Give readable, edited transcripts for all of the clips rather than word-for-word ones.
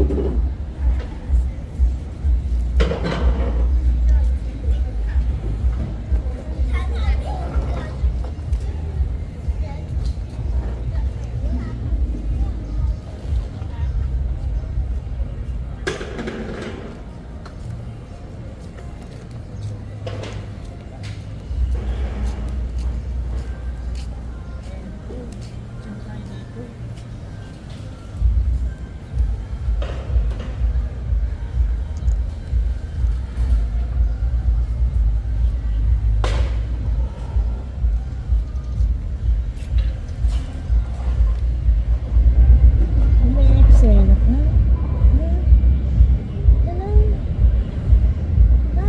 Diyan tayo dito. Ano yung eksena? Ha? Ha?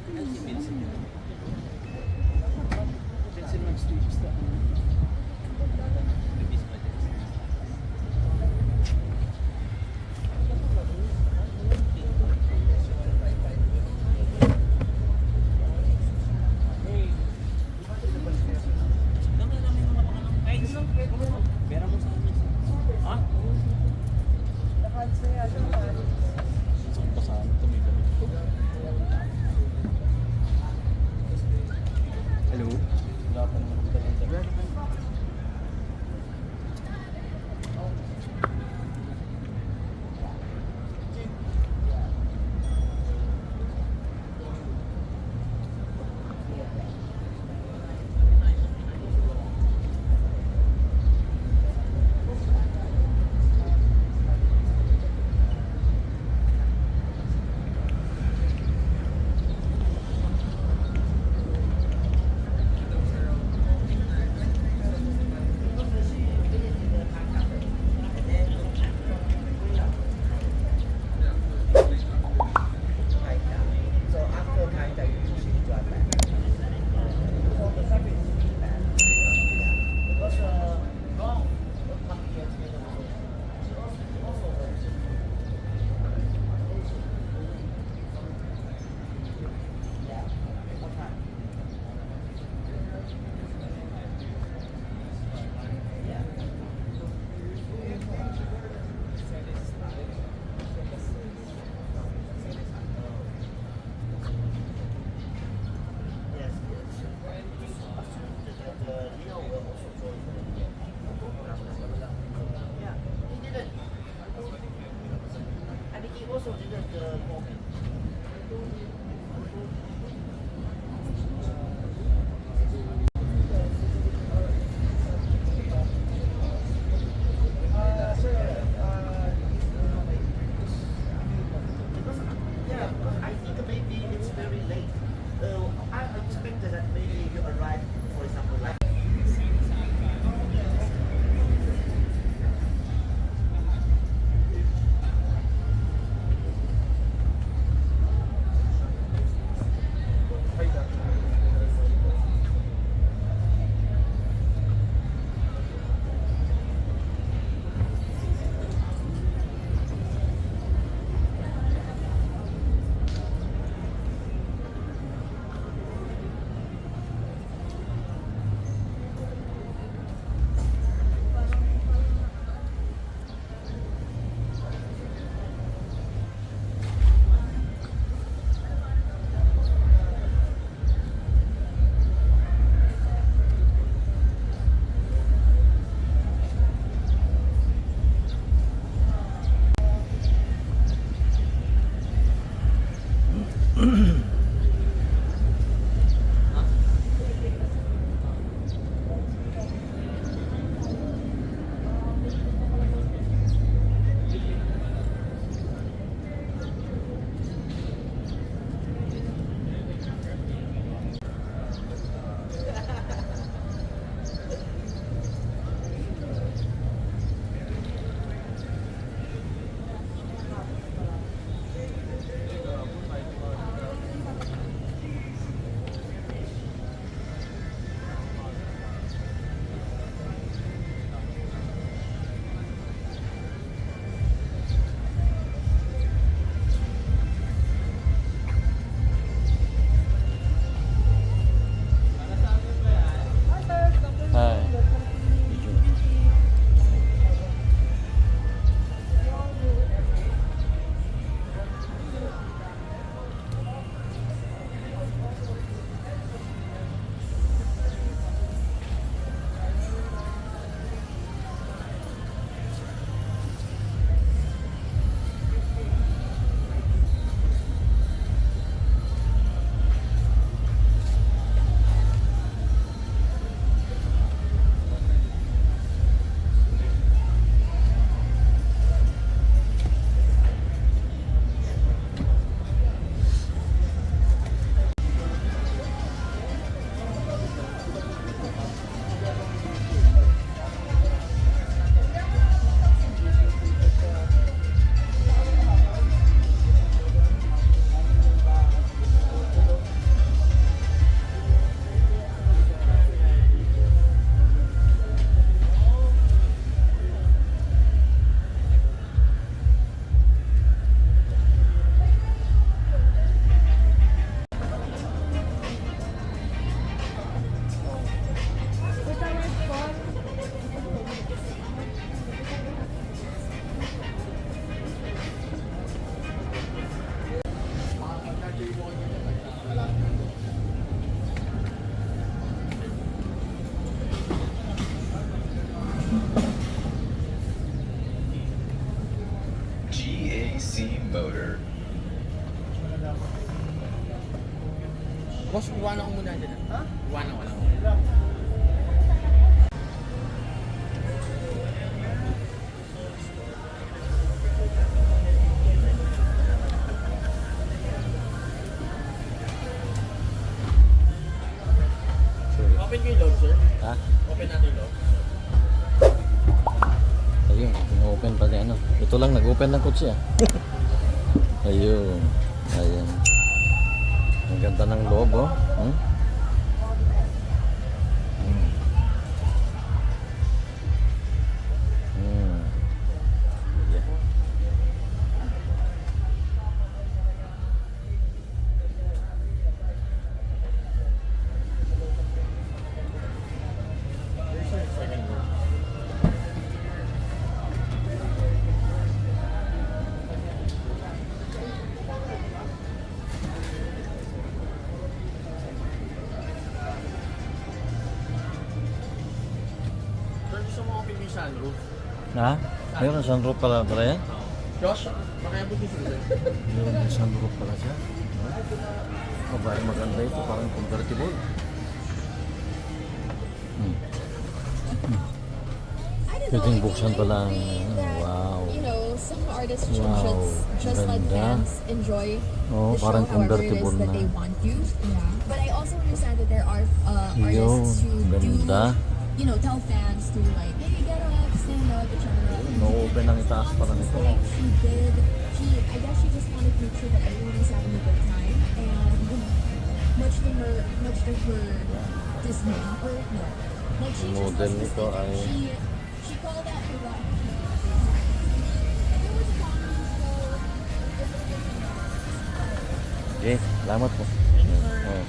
Hello? Hi? Pera mo sa amin. Ha? Saan pa saan? Tumibay. Hello? Wala pa naman akong dalang dala. So after Kaida, you usually drive back. So the traffic is really bad. Yeah. Because Gong will come here together with us. She also works. Yeah. What time? Yeah. Yes. Just assume that Leo will also join for the weekend. Yeah, he didn't. I think he also didn't call me. Because, yeah, because I think maybe it's very late. I expected that maybe you arrive, for example, like. Boss, iwanan ko muna dyan. Ha? Iwanan ko lang. Lang. Open ko yung loob, sir. Ha? Open natin yung loob. Ayun, open pa ano. Ito lang, nag-open ng kotse ah. Ayun. Ayun. Ang ganda ng loob oh. Hmm? Yeah. There's a second row. Sir, gusto mo open yung sunroof? Ha? Meron sunroof pala pala yan? Josh, pakiabot yung susi. Meron din sunroof pala siya. Ha? Aba, ay maganda ito. Parang convertible. I don't Pwedeng know, I buksan mean, I pala ang- agree that, wow. some artists should Wow, just let ganda. fans enjoy Oo, the show parang however it is convertible that na. they want to. But I also understand that there are Yun, artists who ganda. do tell fans to like, "Hey, get up, stand up, etc." No-open ang itaas pala nito. Like she did, I guess she just wanted to make sure that everyone was having a good time, and much to her dismay, or no, like she just Model was nito mistaken. ay- She called out the wrong people. And it was a comedy show. Okay, salamat po. Oh.